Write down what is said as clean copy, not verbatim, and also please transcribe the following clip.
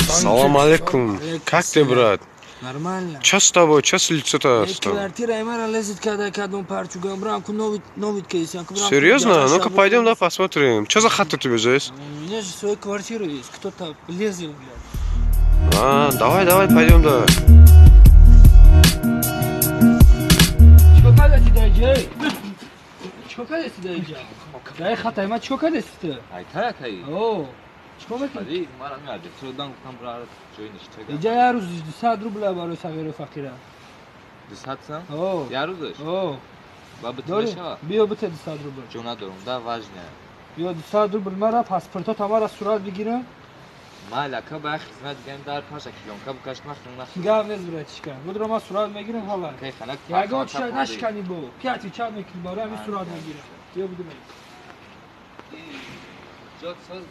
Салам алейкум. Как ты, брат? Нормально. Чё с тобой? Чё с лицо-то? Квартира Эмара лезет, когда кадом парчугам брамку новый новый кейс. Серьезно? Ну-ка пойдем, да, посмотрим. Чё за хата тебе здесь? У меня же своя квартира есть. Кто-то лезет, блядь. А, давай, давай, пойдем, да. Чё когда ты дай, Чё когда ты дай, Дай хата, ма чё когда ты? Ай, та, О. Чикор мекунӣ? Ман ҳамин адресро додам, гуфтам бира ҷои ништа. Иҷа як рӯз 200 рубля барои сағиру фақира. 200 сам? О. Як рӯзаш? О. Ба биту мешава? Биё бите 200 рубл. Ҷо надорам, да важне. Биё 200 рубл мара паспортот мара сурат бигирам. Майли, ака ба як хизмат дигам дар паша килонка букаш махтум нах. Гап нест, братишка. Будро ма сурат мегирам ҳала. Кай ханак. Ягон чиз нашикани бо. Пяти чат мекунӣ барои ҳамин сурат мегирам. Биё будем. Ҷот соз.